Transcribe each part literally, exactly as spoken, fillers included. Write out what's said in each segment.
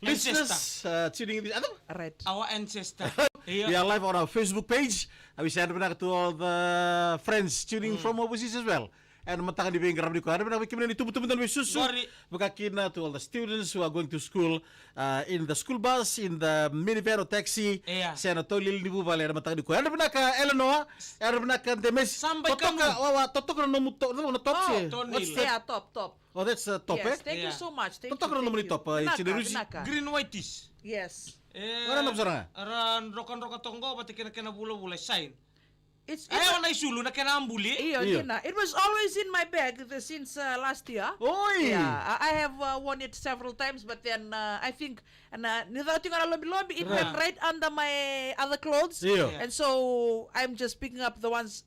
Listeners, uh, tuning in this, Right. Our ancestor. We are live on our Facebook page. Uh, we say vinaka to all the friends tuning in from overseas as well. Ena mataka ni veiqaravi nikua, ena vinaka vei kemuni na itubutubu, na veisusu. Vaka kina to all the students who are going to school, uh, in the school bus, in the minivan or taxi. Se na tolili ni vuvale ena mataka nikua. Ena vinaka Eleanor, ena vinaka Demesi. Totoka, wawa, totoka na nomu top, na top se. What's that? Yeah, top, top. Oh, that's a top, eh? Yes, thank you so much. Thank you. Totoka na nomuni top, eh, Chineriusi. Vinaka, vinaka. Green whitish. Yes. Eh, vana na vusara ga. Ra drokadroka toqo vata kei na kena vulavula, shine. It's, it's, eh, o na isulu na kena buli. Io, io. Dina. It was always in my bag, the, since, uh, last year. Oi! Yeah, I, I have, uh, worn it several times, but then, uh, I think, and, uh, ni caka tiko na lobilobi, it went right under my other clothes. Io. And so I'm just picking up the ones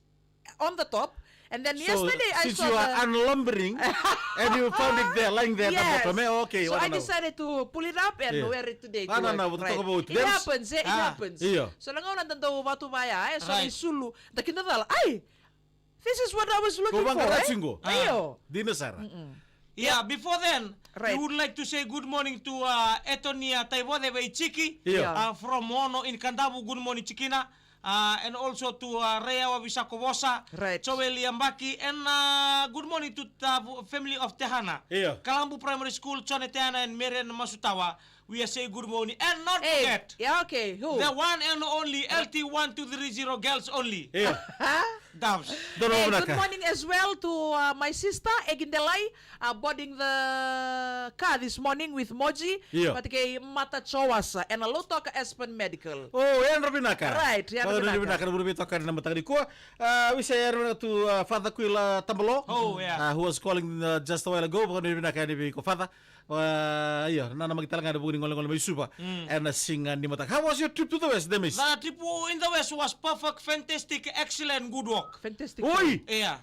on the top. And then yesterday I saw the... So, since you are unlumbering and you found it there, lying there at the bottom, eh? Okay, so I decided to pull it up and wear it today to work. It happens, eh? It happens. Io. So na gauna da dau vatu vaya, eh? So na isulu, da kidacala, ai, this is what I was looking for, eh? Io. Dina sara. Yeah, before then, we would like to say good morning to, uh, Etonia Taivoce Veichiki, uh, from Ono in Kadavu. Good morning, Chikina. Uh, and also to, uh, Reawa Visakovosa, Joeli Yabaki, and, uh, good morning to the family of Tehana. Kalabu Primary School, Jone Tehana and Marian Masutawa. We are saying good morning. And not forget, yeah, okay, who? The one and only L T one two three zero girls only. Doves. Hey, good morning as well to, uh, my sister, Egindelai, uh, boarding the car this morning with Moji. Vata kei Mata Chowasa, ena Lautoka Aspen Medical. Oh, yadra vinaka. Right, yadra vinaka. Yadra vinaka, yadra vinaka na mataka nikua. Uh, we say yadra vinaka to, uh, Father Kuila Tabalo, uh, who was calling, uh, just a while ago. Yadra vinaka yani vei iko, Father. Uh, io, na namaki tale ga ena vuku ni golegole mai Suva ena siga ni mataka. How was your trip to the West, Demis? The trip in the West was perfect, fantastic, excellent, good work. Fantastic. Oi! Yeah.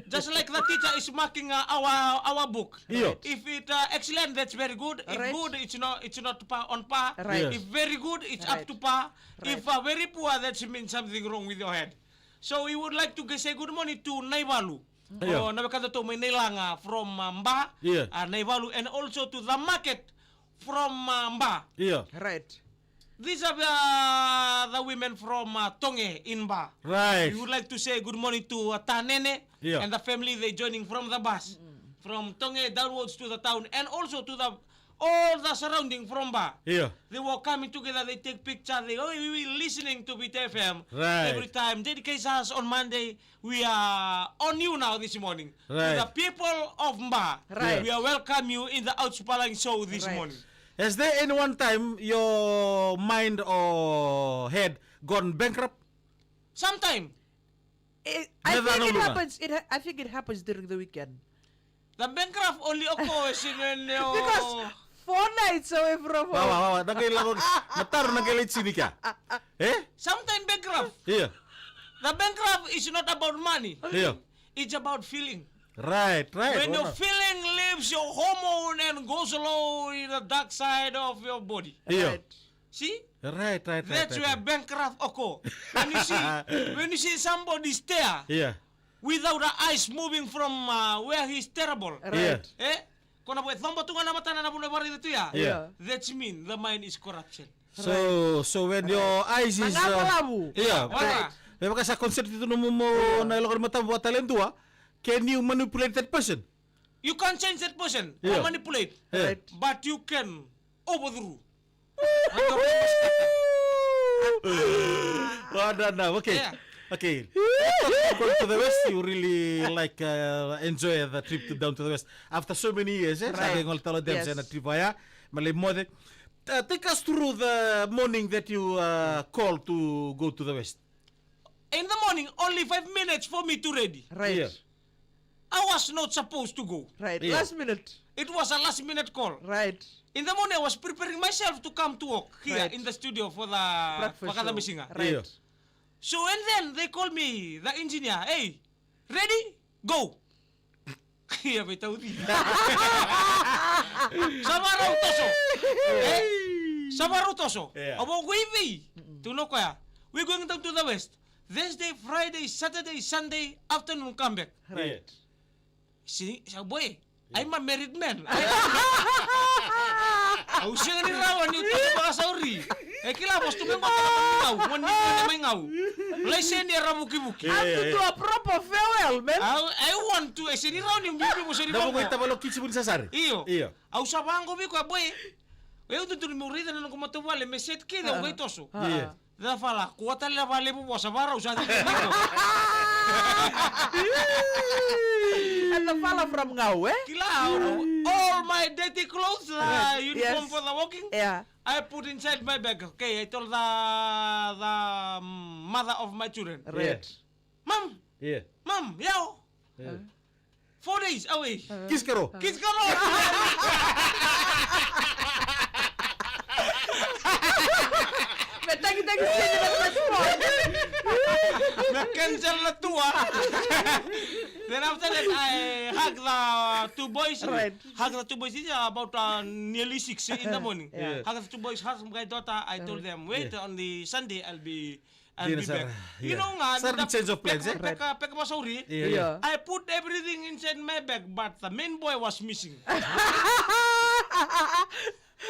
Just like the teacher is marking, uh, our, our book. Io. If it, uh, excellent, that's very good. If good, it's not, it's not par, on par. Right. If very good, it's up to par. If, uh, very poor, that means something wrong with your head. So we would like to say good morning to Naivalu. Io. O na wekadatou mai Nailaga from, uh, Ba, uh, Naivalu, and also to the market from, uh, Ba. Io. Right. These are the, the women from, uh, Tonge in Ba. Right. We would like to say good morning to, uh, Tanene and the family. They joining from the bus from Tonge downwards to the town, and also to the all the surrounding from Ba. Io. They were coming together, they take picture, they, oh, we were listening to Viti F M. Right. Every time, dedicates us on Monday, we are on you now this morning. Right. To the people of Ba, right, we are welcome you in the Outspalang show this morning. Has there any one time your mind or head gone bankrupt? Sometime. It, I think it happens. It ha- I think it happens during the weekend. The bankrupt only occurs in when you... Because four nights away from home. Wawa, wawa, na qai lako, na taro na qai lai tini kea. Eh? Sometime bankrupt. Io. The bankrupt is not about money. Io. It's about feeling. Right, right. When your feeling leaves your hormone and goes low in the dark side of your body. Io. Right. See? Right, right, right. That's where bankrupt occur. When you see, when you see somebody stare without the eyes moving from, uh, where he's terrible. Right. Eh? Ko na vua e coba tu ga na matana na vanua e vakaraica tu ya. Yeah. That's mean the mind is corruption. So, so when your eyes is, uh, yeah, right, me vaka sa concentrate tu nomu, mo na loko ni matamu vua tale dua, can you manipulate that person? You can't change that person or manipulate, but you can overthrow. Well done now. Okay. Yeah. Okay. Going to the west, you really like, uh, enjoy the trip to, down to the west after so many years, eh? Right. Sa qai gole tale o Dems ena trip vaya. Malei moce. Uh, take us through the morning that you, uh, called to go to the west. In the morning, only five minutes for me to ready. Right. Yeah. I was not supposed to go. Right. Yeah. Last minute. It was a last minute call. Right. In the morning, I was preparing myself to come to work here in the studio for the Vakacabisiga. Right. Yeah. So, and then they call me, the engineer, "Hey, ready? Go." Ia, veitauci. Sa vakarau toso. Eh? Sa vakarau toso. Yeah. Au vou qo i vei. Tukuna o koya, "We're going down to the west. Thursday, Friday, Saturday, Sunday, afternoon, come back." Right. Si, sa boy, I'm a married man. I Au sega ni rawa niu tau vakasauri. E kila vos tu me gota na mani gau, mani gau, mai gau. Laiseni era vukivuki. Yeah, yeah, yeah. To do a proper farewell, man. I, I want to, e sega ni rawa niu biubiu mo sori. Na vuku i tavalo kici vuni sasari. Io. Io. Au sa vago vei koya boy. Eu tuturu meu raica na noqu matavuvale me set kece au qai toso. Ah. Io. Cava fala, kua tale na vale vuvosa varau sa tiko. And the fella from Gau, eh? Kila, all my dirty clothes, uh, uniform for the walking. Yeah. I put inside my bag. Okay, I told the the mother of my children. Right. Mom, yeah. Mom, yao. Yeah. Four days away. Kisikaro. Kisikaro. Me taki taki sini na passport. Me cancel na tour. Then after that, I hug the two boys. Right. Hug the two boys. It's about uh, nearly six in the morning. Yeah. Hug the two boys, hug my daughter. I told them, wait, on the Sunday I'll be I'll be back. You know nga, sa na change of plans, eh? Peka, peka, peka masauri. Yeah. I put everything inside my bag, but the main boy was missing.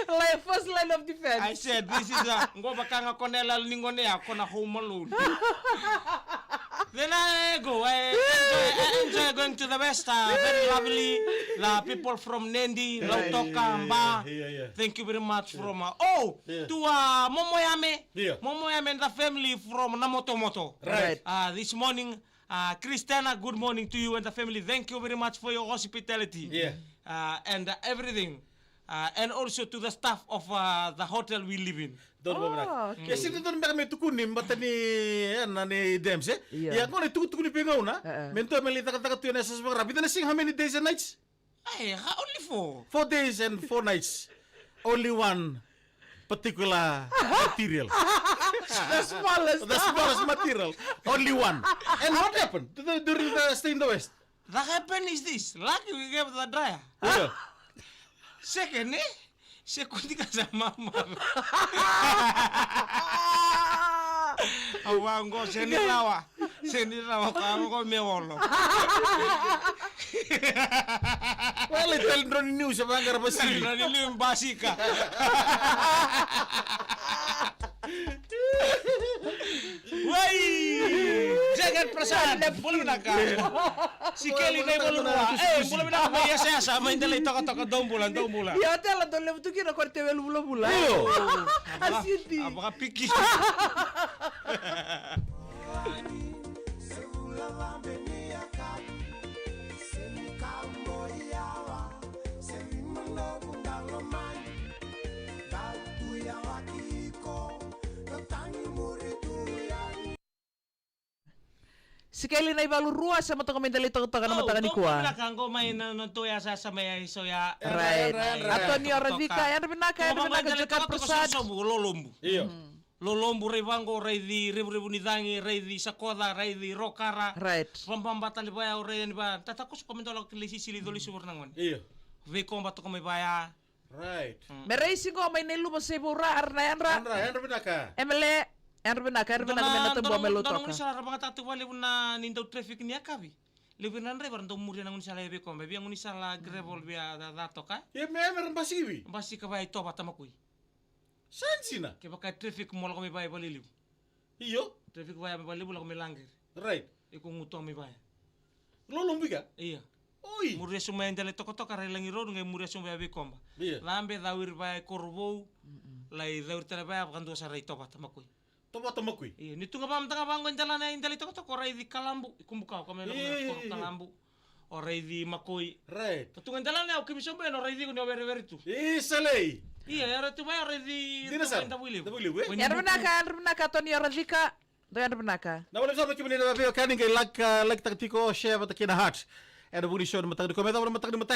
Like first line of defense. I said, this is a, qo vaka ga ko na yalani gone ya, ko na home alone. Then I go, I enjoy, I enjoy going to the west, uh, very lovely. The people from Nadi, Lautoka, Ba. Thank you very much from, uh, oh, to uh, Momoyame. Momoyame and the family from Namotomoto. Right. Uh, this morning, uh, Christiana, good morning to you and the family. Thank you very much for your hospitality. Yeah. Uh, and uh, everything. Uh, and also to the staff of uh, the hotel we live in. Donu vavinaqa. Ke sini donu beka me tukuni, bata ni, e, na ni Dems, eh? Ia gona e tukutukuni pe gauna. Me dua me lai cakacaka tu ena yasayasa vaqara. Vica na siga, how many days and nights? Ai, ha, only four. Four days and four nights. Only one particular material. The smallest. The smallest material. Only one. And what happened to the, during the stay in the West? What happened is this. Lucky we gave the dryer. Yeah. Second, eh? Se koti ka sa mama. Au vaqo, se ni rawa. Se ni rawa ka qo me olo. Wale tali droni niu se vaqara basika. Droni niu basika. Wai! Jagat Prasad, bula vinaka. Sikeli na ivalu rua. E, bula vinaka mai yasayasa, mai Delaitokatoka, dou bula, dou bula. Ia, tela dou levu tu kina ko te welu vulavula. Io. A city. A vakapiki. Sikeli na ivalu rua, sa mataka mai Delaitokatoka na mataka nikua. Vinaka qo mai na, na tou yasayasa mai Aisoya. Right. Antonio Ravika, yadra vinaka, yadra vinaka, Jagat Prasad. Lolobu. Io. Lolobu, rai vaqo, raici Revurevu ni Cagi, raici Sakoca, raici Rokara. Right. Vababa tale vaya, o rai yani vaya. Tata kusu ko me dua lako ki lai sisili, coli suvura na gone. Io. Veikoba toka mai vaya. Right. Me raisi qo mai na iluva Seivoura, ara na yadra. Yadra, yadra vinaka. Emele, yadra vinaka, yadra vinaka me na tabua mai Lautoka. Dua na gaunisala ra vakayagataka tu vakalevu na ni dau traffic ni yakavi. Levu ira na draiva ra dau muria na gaunisala e Veikoba, via gaunisala gravel via ca, ca toka. Ia me, me ra basika vei? Basika vaya i Tovata Makoi. Sa dina. Kevaka e traffic mo lako mai vaya i Valelevu. Io. Traffic vaya mai Valelevu lako mai Laqere. Right. Iko gutuga mai vaya. Lolobu ika? Ia. Oi. Muria sobu mai Delaitokatoka, rai Lagi Road, qai muria sobu vaya Veikoba. Ia. Cabe, cawiri vaya i Korovou. Lai cawiri tale vaya, vakadua sara i Tovata Makoi. Tovata Makoi. Ia, ni tu ga vamata ga vaqo i delana i Delaitokatoka, o raici Kalabu, i Kubukawa, ko me lako mai Kalabu. O raici Makoi. Right. Ka tu ga i delana ya, o kimi sobu ena o raici iko ni o werewere tu. E, sa lei. Ia, era tu vaya o raici Davuilevu. Davuilevu, e? Yadra vinaka, yadra vinaka, Tony, o raici ka. Dou yadra vinaka. Na wale sa kemuni na veiwekani qai like, uh, like taka tiko, share vata kei na heart. Ena vuku ni show na mataka nikua, me cava na mataka ni mataka.